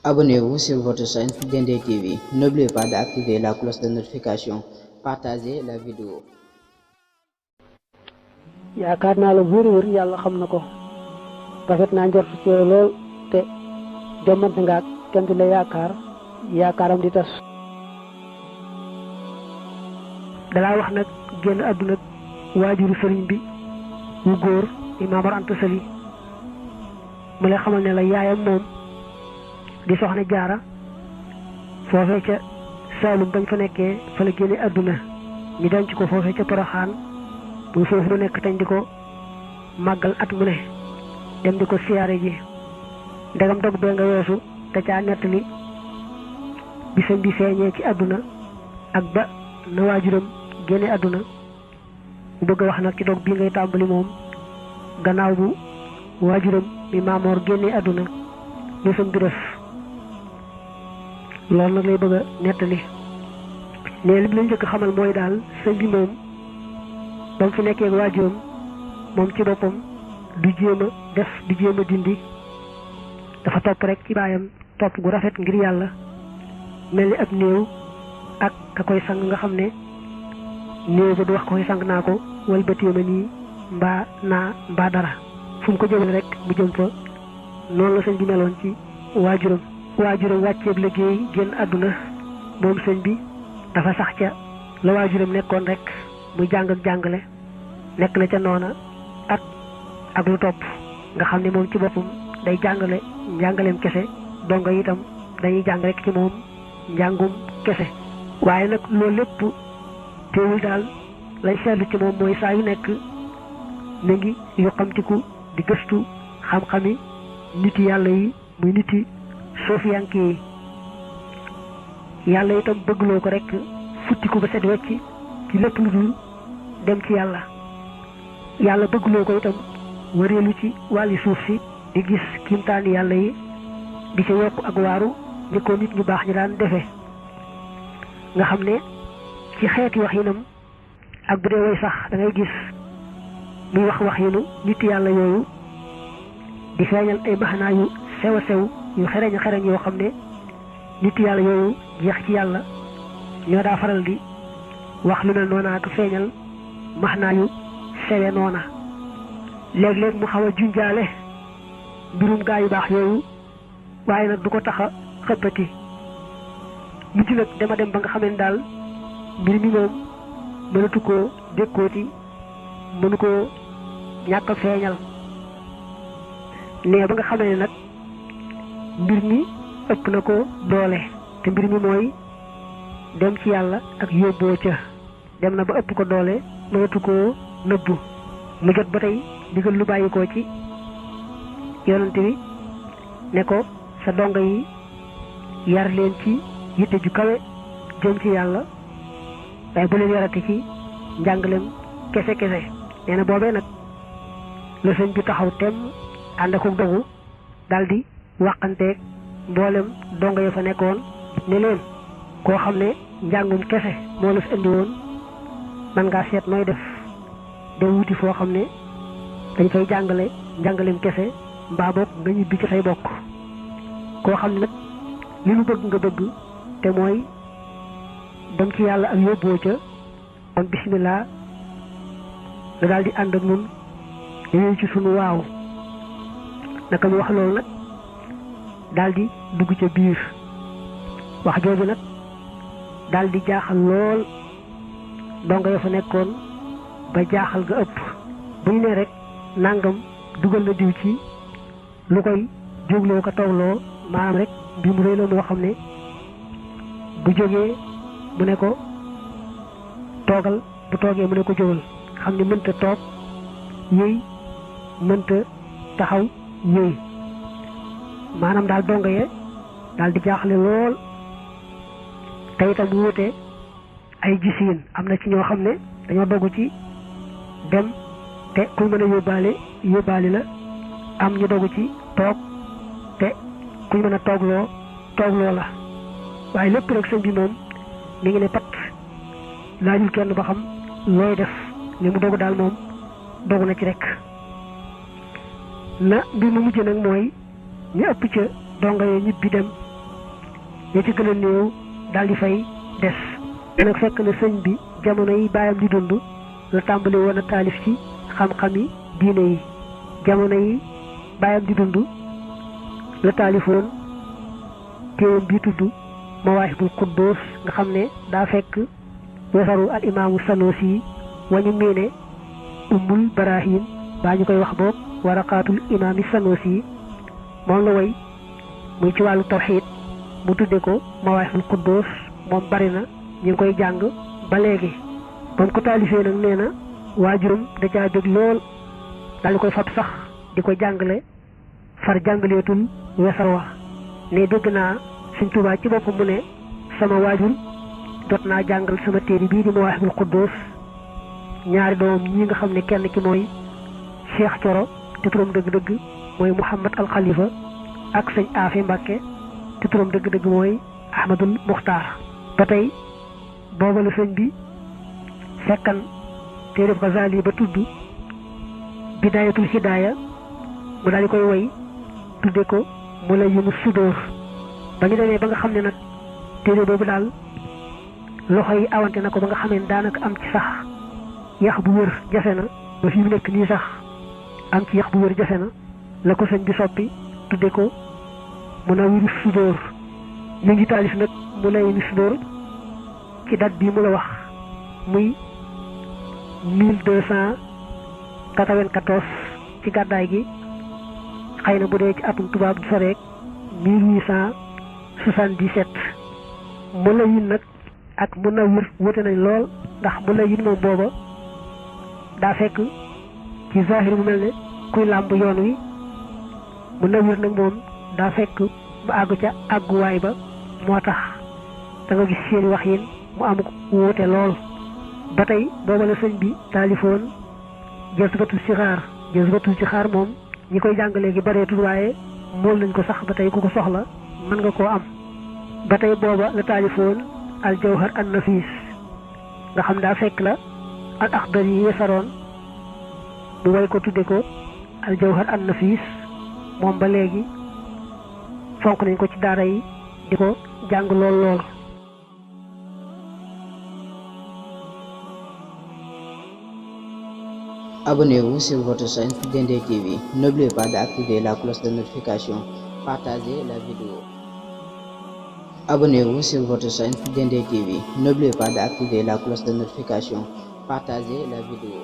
Abonnez-vous sur votre chaîne Dendey TV. N'oubliez pas d'activer la cloche de notification. Partagez la vidéo. yaakaar naa la wër yàlla xam na ko rafet naa njort ci lool te jomante nga ak kenn di la yaakaaram di tas dalaa wax nag génn àdduna waajuru sëriñ bi wu góor di Maam Mor Anta Sali mu lay xamal ne la yaayam moom di soxna jaara foofee ca Saalum bañ fa nekkee fa la génne àdduna ñu denc ko foofee ca Poroxaan bu foofu nu nekk tañ di ko màggal at mu ne dem di ko siyaare ji ndegam dog bee nga weesu te caa nettali bisam bi feeñee ci àdduna ak ba na waajuram génne àdduna bu bëgg a wax nag ci dog bii ngay tàmbali moom gannaaw bu waajuram mi Maam Mor génne àdduna bisam bi def loolu nag lay bëgg a nettali ne li la njëkk xamal mooy daal sëñ bi moom ba mu fi nekkee ak waajuram moom ci boppam du jéem a def du jéem a dindi dafa topp rek ci baayam topp gu rafet ngir yàlla mel ni ab néew ak ka koy sang nga xam ne néew ba du wax koy sang naa ko walbatee ma nii mbaa dara fu mu ko jëmale rek mu jëm fa noonu la sëñ bi meloon ci waajuram wàcceeb liggéey génn àdduna moom sëñ bi dafa sax ca la waajuram nekkoon rek muy jàng ak jàngale nekk na ca noona ak lu topp nga xam ne moom ci boppam day jàngale njàngaleem kese dongo itam dañuy jàng rek ci moom njàngum kese waaye nag loolu lépp teewul daal lay seetlu ci moom mooy saa yu nekk mi ngi yu xamtiku di gëstu xam-xami niti yàlla yi muy niti soofiyanke yi yàlla itam bëggloo ko rek futtiku ba set wecc ci lépp lu dul dem ci yàlla bëggloo ko itam wëreelu ci wàlli suuf si di gis kiimtaani yàlla yi di ca yokk ak waaru ni ko nit ñu baax ñi daan defe nga xam ne ci xeeti wax yinam ak bu dee way sax da ngay gis muy wax yinu nit yàlla yooyu di feeñal ay maxanaa yu sew a sew yu xereñ yoo xam ne nit yàlla yooyu jeex ci yàlla ñoo daa faral di wax lu mel noona ak feeñal maxanaa yu sewe noona léeg-léeg mu xaw a junjaale mbirum gaa yu baax yooyu waaye nag du ko tax a xëppati mujj nag dema dem ba nga xamee daal mbir mi moom mënatu koo dékkooti mënu koo ñàkk a feeñal nee ba nga xamee ne nag mbir mi ëpp na ko doole te mbir mi mooy dem ci yàlla ak yóbboo ca dem na ba ëpp ko doole mënatu koo nëbbu mu jot ba tey digal lu bàyyi ko ci yonante bi ne ko sa dongo yi yar leen ci yitte ju kawe jëm ci yàlla waaye bu leen yarati ci njàngaleem kese nee na boobee nag la sëñ bi taxaw tem ànd ak dogu daldi wàqanteeg mboolem dongo ya fa nekkoon ne leen koo xam ne njàngum kese moo la fi indi woon man ngaa seet nooy def dem wuti foo xam ne dañ fay jàngale njàngaleem kese mbaa bokk nga ñibbi ci say bokk koo xam ne nag li mu bëgg nga bëgg te mooy dem ci yàlla ak yóbboo ca kon bismillah nga daal di ànd ak ñun dañuy ci sunu waaw naka mu wax loolu nag daal di dugg ca biir wax jooju nag daal di jaaxal lool dongo ya fa nekkoon ba jaaxal ga ëpp bu ñu ne rek nangam dugal na diw ci lu koy jógloo ko tawloo maanaam rek bi mu réy la moo xam ne bu jógee mu ne ko toogal bu toogee mu ne ko jógal xam ne mënta toog yëy mënta taxaw yëy maanaam daal dongo ye daal di jaaxle lool te itam bu wute ay gisiin am na ci ñoo xam ne dañoo dogu ci dem te kuy mën a yóbbaale la am ñu dogu ci toog te kuy mën a toogloo la waaye lépp rek sëñ bi moom mi ngi ne pat laajul kenn ba xam looy def li mu dogu daal moom dogu na ci rek na mbir mu mujj nag mooy ñu ëpp ca donga yee ñibbi dem ya ci gën a néew daal di fay des. nag fekk na sëñ bi jamono yi baayam di dund la tàmbali woon a taalif ci xam-xami diine yi jamono yi baayam di dund la taalifoon téeram bi tudd Mawaahibul Quddus nga xam ne daa fekk wesaru al imaamu Sanusi wañu miine ummul barahim baa ñu koy wax boog waraqaatul imaami Sanusi moom la way muy ci wàllu tawxiid mu tudde ko Mawaahibul Quddus moom bari na ñu ngi koy jàng ba léegi ba mu ko taalifee nag nee na waajuram da caa dégg lool daal di koy fab sax di ko jàngale far jàngaleetul wesar wa ne dégg naa Sëñ Tuubaa ci boppam mu ne sama waajur jot naa jàngal sama téere bii di Mawaahibul Quddus ñaari doomam ñi nga xam ne kenn ki mooy Cheikh Coro te turam dëgg-dëgg mooy Mouhamad al Khalifa ak sëñ Afe Mbàkke te turam dëgg-dëgg mooy Ahmadul Muxtaar ba tey booba la sëñ bi fekkan téere Gazaali ba tudd Bidaayatul Hidaaya mu daal di koy woy tudde ko Mulayyinu Sudóor ba ñu demee ba nga xam ne nag téere boobu daal loxo yi awante na ko ba nga xam ne daanaka am ci sax yax bu wér jafe na ba fi mu nekk nii sax am ci yax bu wér jafe na la ko sëñ bi soppi tudde ko Munawwiru Sudóor mi ngi taalif nag Mulayyinu Sudóor ci date bii mu la wax muy 1294 ci gàddaay gi xëy na bu dee ci atum tubaab du soreek 1877 Mulayyin nag ak Munawwir wute nañ lool ndax Mulayyin moom booba daa fekk ci zahir mu mel ne kuy làmb yoon wi Munawwir nag moom daa fekk mu àgg ca àgguwaay ba moo tax da nga gis seeni wax yin mu am wuute lool ba tey booba la sëñ bi taalifoon Jazbatul Sixaar moom ñi koy jàng léegi bareetul waaye mool nañ ko sax ba tey ku ko soxla mën nga koo am ba tey booba la taalifoon al Jawhar an Nafis nga xam daa fekk la al Axdar yi wesaroon mu way ko tudde ko al Jawhar an Nafis moom ba léegi fonk nañ ko ci daara yi di ko jàng lool. Abonnez-vous sur votre chaîne Dendey TV. N'oubliez pas d'activer la cloche de notification. Partagez la vidéo. Abonnez-vous sur votre chaîne Dendey TV. N'oubliez pas d'activer la cloche de notification. Partagez la vidéo.